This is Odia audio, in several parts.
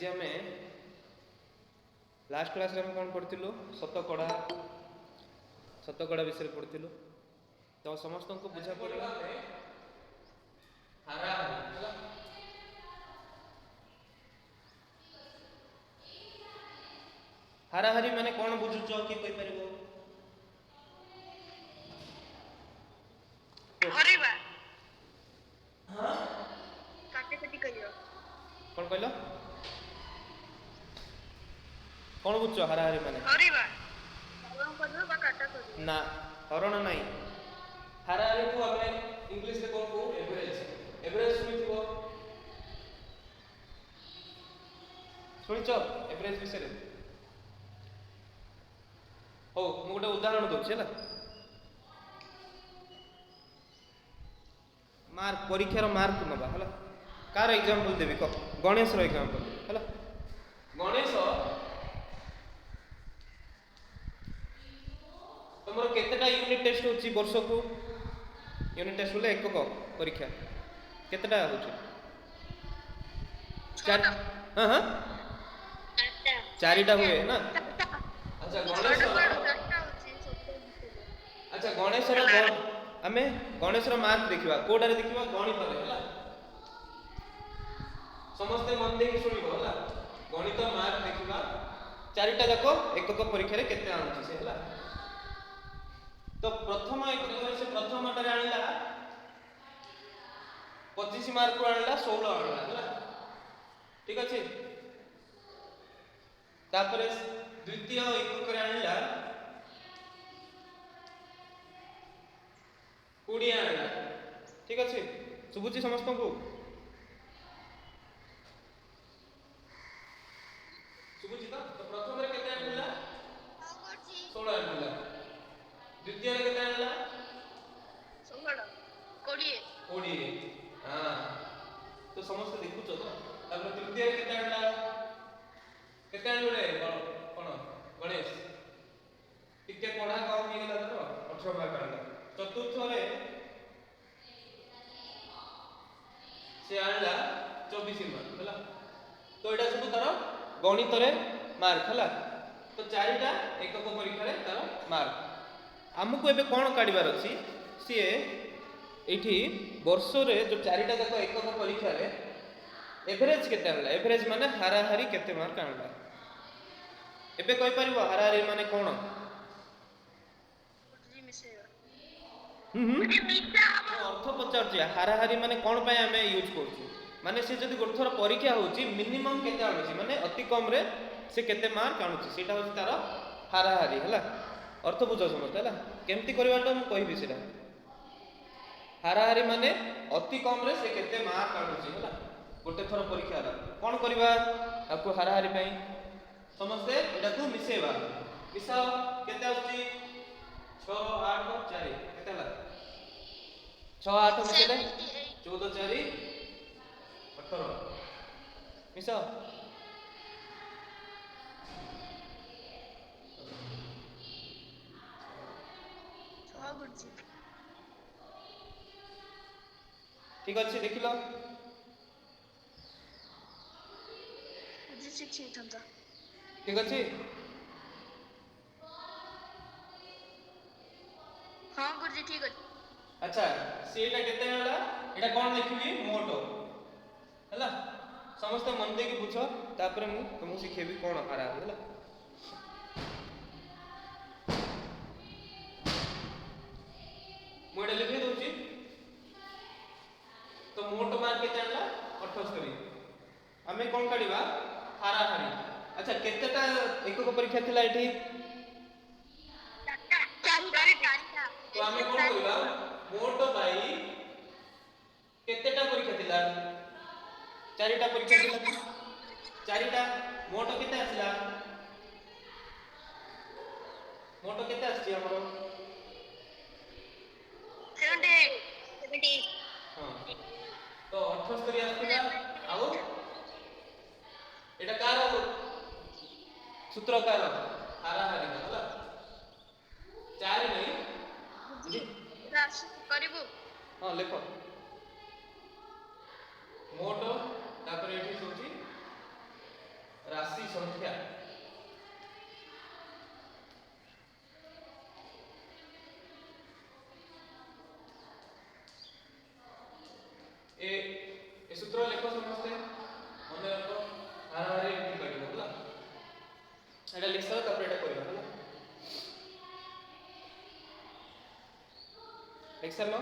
ଆଜି ଆମେ ଲାଷ୍ଟ କ୍ଲାସ୍ରେ ଆମେ କ'ଣ ପଢ଼ିଥିଲୁ? ଶତକଡ଼ା, ଶତକଡ଼ା ବିଷୟରେ ପଢ଼ିଥିଲୁ। ତ ସମସ୍ତଙ୍କୁ ବୁଝା ପଡ଼ିଲା ହାରାହାରି, ହେଲା? ହାରାହାରି ମାନେ କ'ଣ ବୁଝୁଛ, କିଏ କହିପାରିବ? ହରିବା। ହଁ। କାଟାକାଟି କରିବ। କ'ଣ କହିଲ? କ'ଣ ବୁଝୁଛ ହାରାହାରି ମାନେ? ହରିବା, ହରଣ କରିବ ବା କାଟା କରିବ। ନା, ହରଣ ନାହିଁ। ହାରାହାରିକୁ ଆମେ ଇଂଲିଶରେ କ'ଣ କହୁ? ଏଭରେଜ। ଏଭରେଜ ଶୁଣିଥିବ, ଶୁଣିଛ ଏଭରେଜ ବିଷୟରେ? ହଉ, ମୁଁ ଗୋଟେ ଉଦାହରଣ ଦଉଛି, ହେଲା? ମାର୍କ, ପରୀକ୍ଷାର ମାର୍କ ନେବା, ହେଲା? କାହାର ଏକ୍ଜାମ୍ପଲ୍ ଦେବି କହ? ଗଣେଶର ଏକ୍ଜାମ୍ପଲ୍ ଦେବି, ହେଲା? ଗଣେଶ, ତମର କେତେଟା ୟୁନିଟ୍ ଟେଷ୍ଟ ହେଉଛି ବର୍ଷକୁ? ୟୁନିଟ୍ ଟେଷ୍ଟ ହେଲେ ଏକକ ପରୀକ୍ଷା କେତେଟା ହେଉଛି? ଚାରି। ଛଅଟା। ହଁ ହଁ, ଚାରିଟା ହୁଏ ନା? ଆଚ୍ଛା, ଗଣେଶ ଛଅଟା କୁଆଡୁ, ଚାରିଟା ହଉଛି ସବୁଟା ମିଶେଇଲେ। ଆଚ୍ଛା, ଗଣେଶର, ଆମେ ଗଣେଶର ମାର୍କ ଦେଖିବା। କୋଉଟାରେ ଦେଖିବା? ଗଣିତରେ, ହେଲା? ସମସ୍ତେ ମନ ଦେଇକି ଶୁଣିବ, ହେଲା? ଗଣିତ ମାର୍କ ଦେଖିବା, ଚାରିଟା ଯାକ ଏକକ ପରୀକ୍ଷାରେ କେତେ ଆଣୁଛି ସେ, ହେଲା? ତ ପ୍ରଥମ ଏକକରେ ସେ ପ୍ରଥମଟାରେ ଆଣିଲା 25 ମାର୍କରୁ ଆଣିଲା 16 ଆଣିଲା, ହେଲା? ଠିକ ଅଛି। ତାପରେ ଦ୍ୱିତୀୟ ଏକକରେ ଆଣିଲା 20 ଆଣିଲା। ଠିକ ଅଛି? ଶୁଭୁଛି ସମସ୍ତଙ୍କୁ? ଶୁଭୁଛି ତ? ତ ପ୍ରଥମରେ କେତେ ଆଣିଲା? 16 ଆଣିଲା। ଦ୍ୱିତୀୟରେ କେତେ ଆଣିଲା? 16, 20। 20। ହଁ, ତ ସମସ୍ତେ ଦେଖୁଛ ତ? ତାପରେ ତୃତୀୟରେ କେତେ ଆଣିଲା? କେତେ ଆଣିଲୁ ରେ? କ'ଣ ଗଣେଶ, ଟିକେ ପଢା କମ ହେଇଗଲା ତୋର, 18 ମାର୍କ ଆଣିଲା। ଚତୁର୍ଥରେ ସେ ଆଣିଲା 24 ମାର୍କ, ହେଲା? ତ ଏଇଟା ସବୁ ତାର ଗଣିତରେ ମାର୍କ, ହେଲା? ତ ଚାରିଟା ଏକକ ପରୀକ୍ଷାରେ ତାର ମାର୍କ। ଆମକୁ ଏବେ କ'ଣ କାଢ଼ିବାର ଅଛି? ସିଏ ଏଇଠି ବର୍ଷରେ ଯୋଉ ଚାରିଟା ଯାକ ଏକକ ପରୀକ୍ଷାରେ ଏଭରେଜ କେତେ ଆଣିଲା। ଏଭରେଜ ମାନେ ହାରାହାରି କେତେ ମାର୍କ ଆଣିଲା। ଏବେ କହିପାରିବ ହାରାହାରି ମାନେ କ'ଣ? ଗୁରୁଜୀ, ମିଶେଇବା। ହୁଁ ହୁଁ ମିଶା ହବ। ମୁଁ ଅର୍ଥ ପଚାରୁଛି। ହାରାହାରି ମାନେ କ'ଣ ପାଇଁ ଆମେ ୟୁଜ୍ କରୁଛୁ? ମାନେ ସେ ଯଦି ଗୋଟେ ଥର ପରୀକ୍ଷା ହେଉଛି, ମିନିମମ୍ କେତେ ଆଣୁଛି, ମାନେ ଅତି କମରେ ସେ କେତେ ମାର୍କ ଆଣୁଛି, ସେଇଟା ହେଉଛି ତାର ହାରାହାରି, ହେଲା? ଅର୍ଥ ବୁଝ ସମସ୍ତେ, ହେଲା? କେମିତି କରିବାଟା ମୁଁ କହିବି ସେଇଟା। ହାରାହାରି ମାନେ ଅତି କମରେ ସେ କେତେ ମାର୍କ ଆଣୁଛି, ହେଲା? ଗୋଟେ ଥର ପରୀକ୍ଷା ହେଲା। କ'ଣ କରିବା ତାକୁ ହାରାହାରି ପାଇଁ? ସମସ୍ତେ ଏଟାକୁ ମିଶେଇବା। ମିଶାଅ, କେତେ ଆସୁଛି? 6, 8, 4, କେତେ ହେଲା? 6, 8 ମିଶେଇଲେ 78। 14, 4, 18। ମିଶାଅ। 6, ଗୁରୁଜୀ। ଠିକ ଅଛି, ଦେଖିଲ? ଗୁରୁଜୀ, 6 ହେଇଥାନ୍ତା। ଠିକ ଅଛି? ହଁ ଗୁରୁଜୀ, ଠିକ ଅଛି। ଆଚ୍ଛା, ସେଇଟା କେତେ ହେଲା? ଏଇଟା କ'ଣ ଲେଖିବି? ମୋଟ, ହେଲା? ସମସ୍ତେ ମନ ଦେଇକି ବୁଝ, ତାପରେ ମୁଁ ତୁମକୁ ଶିଖେଇବି କ'ଣ ହାରାହାରି, ହେଲା? ମୁଁ ଏଇଟା ଲେଖି ଦଉଛି। ତ ମୋଟ ମାର୍କ କେତେ ଆଣିଲା? 78। ଆମେ କ'ଣ କାଢିବା? ହାରାହାରି। ଆଚ୍ଛା, କେତେଟା ଏକକ ପରୀକ୍ଷା ଥିଲା ଏଠି? ଚାରିଟା, ଚାରିଟା। ତ ଆମେ କ'ଣ କରିବା? ମୋଟ ବାଇ କେତେଟା ପରୀକ୍ଷା ଥିଲା? ଚାରିଟା ପରୀକ୍ଷା ଥିଲା। ଚାରିଟା। ମୋଟ କେତେ ଆସିଲା? ମୋଟ କେତେ ଆସିଛି ଆମର? 78, 78। ହଁ, ତ 78 ଆସିଥିଲା। ଆଉ ଏଇଟା କାହାର ସୂତ୍ର? କାହାର? ହାରାହାରି, ହେଲା? ଚାରି ନାଇଁ। ଗୁରୁଜୀ, କରିବୁ। ହଁ, ଲେଖ ମୋଟ। ତାପରେ ଏଠି ହେଉଛି ଏ ଏ ସୂତ୍ର ଲେଖ ସମସ୍ତେ, ମନେ ରଖ। ହାରାହାରି ଏମିତି କାଢ଼ିବ, ହେଲା? ଏଇଟା ଲେଖି ସାର, ତାପରେ ଏଇଟା କରିବା, ହେଲା? ଲେଖି ସାରିଲ?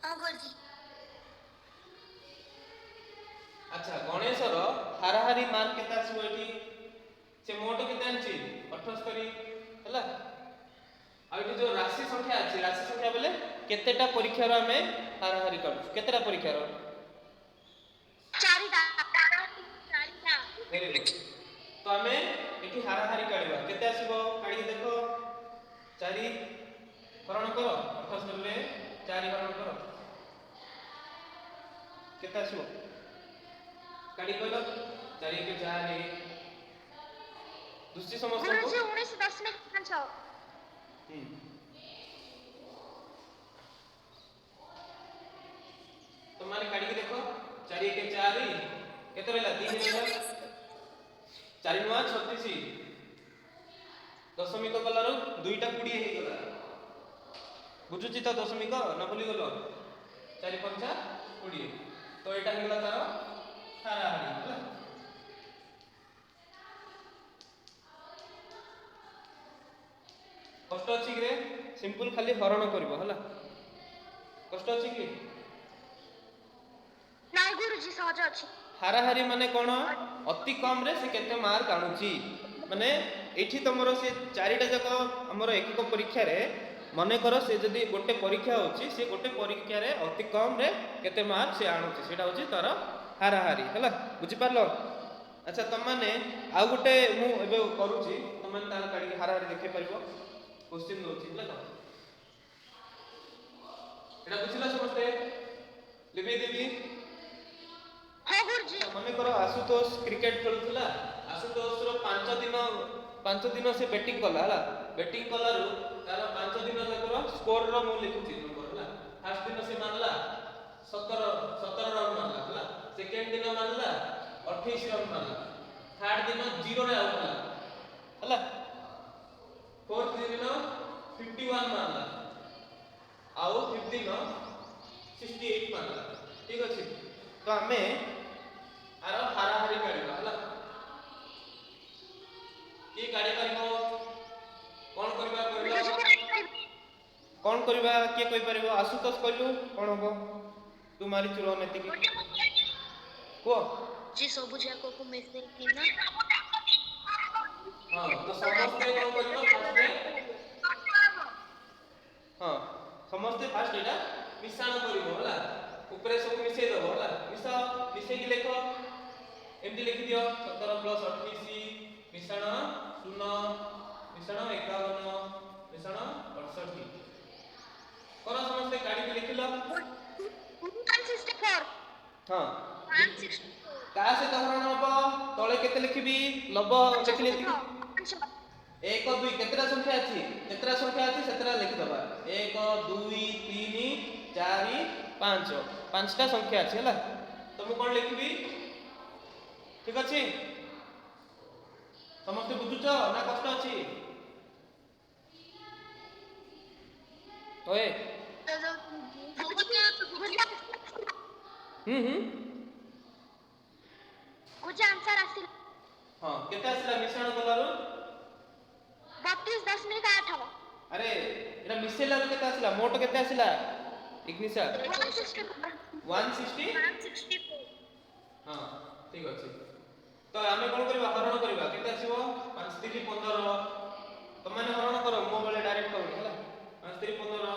ହଁ ଗୁରୁଜୀ। ଆଚ୍ଛା, ଗଣେଶର ହାରାହାରି ମାର୍କ କେତେ ଆସିବ ଏଠି? ସେ ମୋଟ କେତେ ଆଣିଛି? 78, ହେଲା? ଆଉ ଏଠି ଯୋଉ ରାଶି ସଂଖ୍ୟା ଅଛି, ରାଶି ସଂଖ୍ୟା ବୋଲେ କେତେଟା ପରୀକ୍ଷାର ଆମେ ହାରାହାରି କାଢୁଛୁ? କେତେଟା ପରୀକ୍ଷାର? ଚାରିଟା, ଚାରିଟା। Very good. ତ ଆମେ ଏଠି ହାରାହାରି କାଢିବା, କେତେ ଆସିବ କାଢିକି ଦେଖ। ଚାରି ହରଣ କର, 78ରେ ଚାରି ହରଣ କର, କେତେ ଆସିବ କାଢି କହିଲ। ଚାରି ଏକ ଚାରି। ଦୁଶୁଛି ସମସ୍ତଙ୍କୁ? ଗୁରୁଜୀ, 19.5। ହୁଁ, ତୁମମାନେ କାଢିକି ଦେଖ। ଚାରି ଏକ ଚାରି, କେତେ ରହିଲା? ତିନି ରହିଲା। ଚାରି ନୂଆ 36, ଦଶମିକ କଲାରୁ ଦୁଇଟା 20 ହେଇଗଲା। ବୁଝୁଛି ତ ଦଶମିକ ନା ଭୁଲିଗଲ? ଚାରି ପଞ୍ଚା 20। ତ ଏଇଟା ହେଇଗଲା ତାର ହାରାହାରି, ହେଲା? କଷ୍ଟ ଅଛି କିରେ? ସିମ୍ପଲ, ଖାଲି ହରଣ କରିବ, ହେଲା? କଷ୍ଟ ଅଛି କି? ନାଇଁ ଗୁରୁଜୀ, ସହଜ ଅଛି। ହାରାହାରି ମାନେ କ'ଣ? ଅତି କମରେ ସେ କେତେ ମାର୍କ ଆଣୁଛି। ମାନେ ଏଇଠି ତମର ସେ ଚାରିଟା ଯାକ ଆମର ଏକକ ପରୀକ୍ଷାରେ, ମନେକର ସେ ଯଦି ଗୋଟେ ପରୀକ୍ଷା ହେଉଛି, ସେ ଗୋଟେ ପରୀକ୍ଷାରେ ଅତି କମରେ କେତେ ମାର୍କ ସେ ଆଣୁଛି, ସେଇଟା ହେଉଛି ତାର ହାରାହାରି, ହେଲା? ବୁଝିପାରିଲ? ଆଚ୍ଛା, ତମମାନେ ଆଉ ଗୋଟେ ମୁଁ ଏବେ କରୁଛି, ତମମାନେ ତାର କାଢ଼ିକି ହାରାହାରି ଦେଖେଇ ପାରିବ। କୋଶ୍ଚିନ୍ ଦଉଛି, ହେଲା ତ? ଏଇଟା ବୁଝିଲ ସମସ୍ତେ? ଲିଭେଇ ଦେବି? ହଁ ଗୁରୁଜୀ। ମନେକର ଆଶୁତୋଷ କ୍ରିକେଟ ଖେଳୁଥିଲା। ଆଶୁତୋଷର 5 ଦିନ, 5 ଦିନ ସେ ବ୍ୟାଟିଂ କଲା, ହେଲା? ବ୍ୟାଟିଂ କଲାରୁ ତାର 5 ଦିନ ଯାକର ସ୍କୋରର ମୁଁ ଲେଖୁଛି ନମ୍ବର, ହେଲା? ଫାର୍ଷ୍ଟ ଦିନ ସେ ମାରିଲା 17, 17 ରନ୍ ମାରିଲା, ହେଲା? ସେକେଣ୍ଡ ଦିନ ମାରିଲା 28 ରନ୍ ମାରିଲା। ଥାର୍ଡ ଦିନ ଜିରୋରେ ଆଉଟ୍ ହେଲା, ହେଲା? ଫୋର୍ଥ ଦିନ 51 ମାରିଲା ଆଉ ଫିଫ୍ଥ ଦିନ 68 ମାରିଲା। ଠିକ ଅଛି? ତ ଆମେ ଆର ହାରାହାରି କାଢିବା, ହେଲା? କିଏ କାଢି ପାରିବ? କ'ଣ କରିବା କହିଲ? ଗୁରୁଜୀ, ମୁଁ କାଢିପାରିବି। କ'ଣ କରିବା, କିଏ କହିପାରିବ? ଆଶୁତୋଷ, କହିଲୁ କ'ଣ ହବ? ତୁ ମାରିଛୁ ରନ୍ ଏତିକି, କୁହ। ଯେ ସବୁ ଯାକକୁ ମିଶେଇକିନା। ହଁ, ତ ସମସ୍ତେ କ'ଣ କରିବ ଫାର୍ଷ୍ଟ? ହଁ, ସମସ୍ତେ ଫାର୍ଷ୍ଟ ଏଇଟା ମିଶାଣ କରିବ, ହେଲା? ଉପରେ ସବୁ ମିଶେଇ ଦବ, ହେଲା? ମିଶାଅ, ମିଶେଇକି ଲେଖ। ଏମିତି ଲେଖିଦିଅ, 17 ପ୍ଲସ୍ 28 ମିଶାଣ 0 ମିଶାଣ 51 ମିଶାଣ 68। କର ସମସ୍ତେ, କାଢିକି ଲେଖିଲ। 164। ହଁ। 164। କାହା ସହିତ ହରଣ ହବ? ତଳେ କେତେ ଲେଖିବି? ଲବ ଲେଖିଲି ଏତିକି। ଏକ, ଦୁଇ, କେତେଟା ସଂଖ୍ୟା ଅଛି? କେତେଟା ସଂଖ୍ୟା ଅଛି ସେତେଟା ଲେଖିଦବା। ଏକ, ଦୁଇ, ତିନି, ଚାରି, ପାଞ୍ଚ। ପାଞ୍ଚଟା ସଂଖ୍ୟା ଅଛି, ହେଲା? ତ ମୁଁ କ'ଣ ଲେଖିବି? ଠିକ ଅଛି? ସମସ୍ତେ ବୁଝୁଛ ନା କଷ୍ଟ ଅଛି? ଓଏ। ହୁଁ ହୁଁ ଗୁରୁଜୀ, ଆନ୍ସର ଆସିଲା। ହଁ, କେତେ ଆସିଲା ମିଶ୍ରଣ କଲାରୁ? 32.8। ଆରେ, ଏଇଟା ମିଶେଇଲାରୁ କେତେ ଆସିଲା? ମୋଟ କେତେ ଆସିଲା ଇଗ୍ନିଶା? 164। 160। 164। ହଁ, ଠିକ ଅଛି। ତ ଆମେ କ'ଣ କରିବା? ହରଣ କରିବା। କେତେ ଆସିବ? ପାଞ୍ଚ ତିରି 15। ତମେମାନେ ହରଣ କର, ମୋ ବେଳେ ଡାଇରେକ୍ଟ କରୁନି, ହେଲା? ପାଞ୍ଚ ତିରି 15,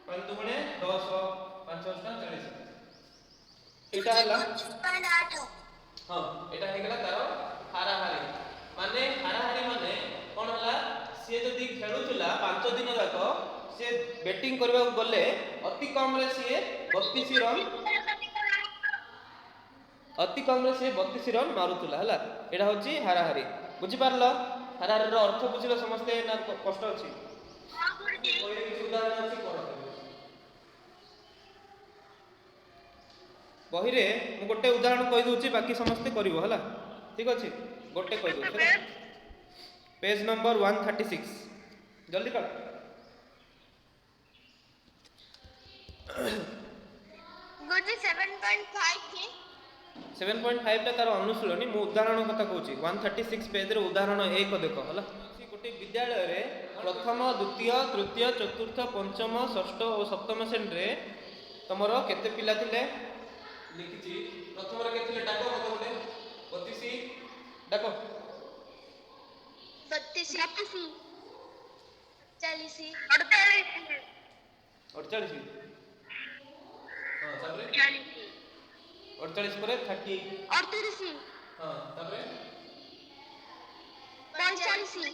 ପାଞ୍ଚ ଦୁଗୁଣେ 10, ପାଞ୍ଚ ଅଷ୍ଟା 40। ଏଇଟା ହେଲା। 8। ହଁ, ଏଇଟା ହେଇଗଲା ତାର ହାରାହାରି। ମାନେ ହାରାହାରି ମାନେ କ'ଣ ହେଲା? ସିଏ ଯଦି ଖେଳୁଥିଲା 5 ଦିନ ଯାକ, ସିଏ ବ୍ୟାଟିଂ କରିବାକୁ ଗଲେ ଅତି କମରେ ସିଏ 32 ରନ୍, ଅତି କମରେ ସିଏ 32 ରନ୍ ମାରୁଥିଲା, ହେଲା? ଏଇଟା ହଉଛି ହାରାହାରି। ବୁଝିପାରିଲ? ହାରାହାରିର ଅର୍ଥ ବୁଝିଲ ସମସ୍ତେ ନା କଷ୍ଟ ଅଛି? ହଁ ଗୁରୁଜୀ। ବହିରେ କିଛି ଉଦାହରଣ ଅଛି, କର। ବହିରେ ମୁଁ ଗୋଟେ ଉଦାହରଣ କହିଦଉଛି, ବାକି ସମସ୍ତେ କରିବ, ହେଲା? ଠିକ ଅଛି, ଗୋଟେ କହିଦଉଛି, ହେଲା? ପେଜ ନମ୍ବର 136, ଜଲ୍ଦି କର। ଗୁରୁଜୀ, 7.5 କି? 7.5ଟା ତାର ଅନୁଶୀଳନୀ। ମୁଁ ଉଦାହରଣ କଥା କହୁଛି। 136 ପେଜରେ ଉଦାହରଣ 1 ଦେଖ, ହେଲା? ଗୋଟେ ବିଦ୍ୟାଳୟରେ ପ୍ରଥମ, ଦ୍ୱିତୀୟ, ତୃତୀୟ, ଚତୁର୍ଥ, ପଞ୍ଚମ, ଷଷ୍ଠ ଓ ସପ୍ତମ ଶ୍ରେଣୀରେ ତମର କେତେ ପିଲା ଥିଲେ ଲେଖିଛି। ପ୍ରଥମରେ କେତେ ଥିଲେ? ଡାକ ମତେ ଗୋଟେ। 32, ଡାକ। 32, 32, 40, 48। 48, ହଁ, ତାପରେ? 40। 48 ପରେ 30। 38। ହଁ, ତାପରେ? 45,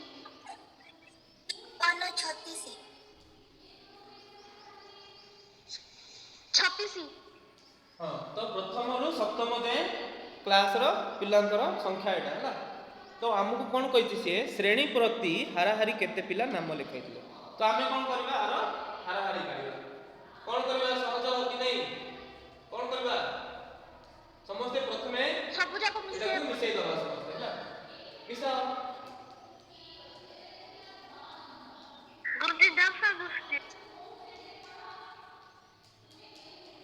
36, 36। ହଁ, ତ ପ୍ରଥମରୁ ସପ୍ତମ ଯାଏଁ କ୍ଲାସର ପିଲାଙ୍କର ସଂଖ୍ୟା ଏଇଟା ହେଲା। ତ ଆମକୁ କ'ଣ କହିଛି ସିଏ? ଶ୍ରେଣୀ ପ୍ରତି ହାରାହାରି କେତେ ପିଲା ନାମ ଲେଖାଇଥିଲେ? ତ ଆମେ କ'ଣ କରିବା? ଆର ହାରାହାରି କାଢ଼ିବା। କ'ଣ କରିବା? ସହଜ କି ନାହିଁ? କ'ଣ କରିବା? ସମସ୍ତେ ପ୍ରଥମେ ସବୁ ଯାକ ଏଟାକୁ ମିଶେଇ ମିଶେଇ ଦବା ସମସ୍ତେ, ହେଲା? ମିଶାଅ। ଗୁରୁଜୀ, 10 ଦୃଷ୍ଟି।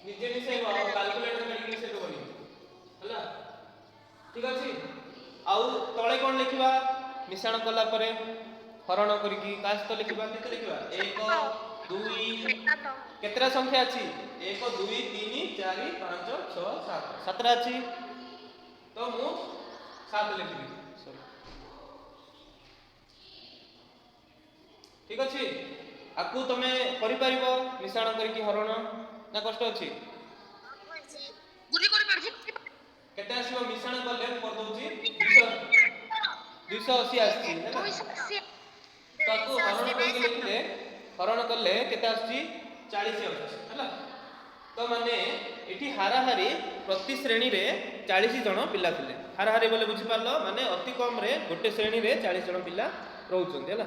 ନିଜେ ମିଶେଇବ ଆଉ କାଲକୁଲେଟର କାଢିକି ମିଶେଇ ଦବନି, ହେଲା? ଠିକ ଅଛି। ଆଉ ତଳେ କ'ଣ ଲେଖିବା? ମିଶାଣ କଲା ପରେ ହରଣ କରିକି କାହା ସହିତ ଲେଖିବା? କେତେ ଲେଖିବା? ଏକ, ଦୁଇ, 7। କେତେଟା ସଂଖ୍ୟା ଅଛି? ଏକ, ଦୁଇ, ତିନି, ଚାରି, ପାଞ୍ଚ, ଛଅ, ସାତ। ସାତଟା ଅଛି। ତ ମୁଁ ସାତ ଲେଖିବି, ସରି। ଠିକ ଅଛି। ଆକୁ ତମେ କରିପାରିବ ମିଶାଣ କରିକି ହରଣ, ନା କଷ୍ଟ ଅଛି? ଗୁରୁଜୀ, କରିପାରୁଛି। କେତେ ଆସିବ ମିଶାଣ କଲେ? ମୁଁ କରିଦଉଛି। 280 ଆସିଛି, ହେଲା? 280। ତାକୁ ହରଣ କରିକି ଲେଖିଲେ, ହରଣ କଲେ କେତେ ଆସୁଛି? 40 ଆସୁଛି, ହେଲା? ତ ମାନେ ଏଠି ହାରାହାରି ପ୍ରତି ଶ୍ରେଣୀରେ 40 ଜଣ ପିଲା ଥିଲେ। ହାରାହାରି ବୋଲେ ବୁଝିପାରିଲ? ମାନେ ଅତି କମରେ ଗୋଟେ ଶ୍ରେଣୀରେ 40 ଜଣ ପିଲା ରହୁଛନ୍ତି, ହେଲା?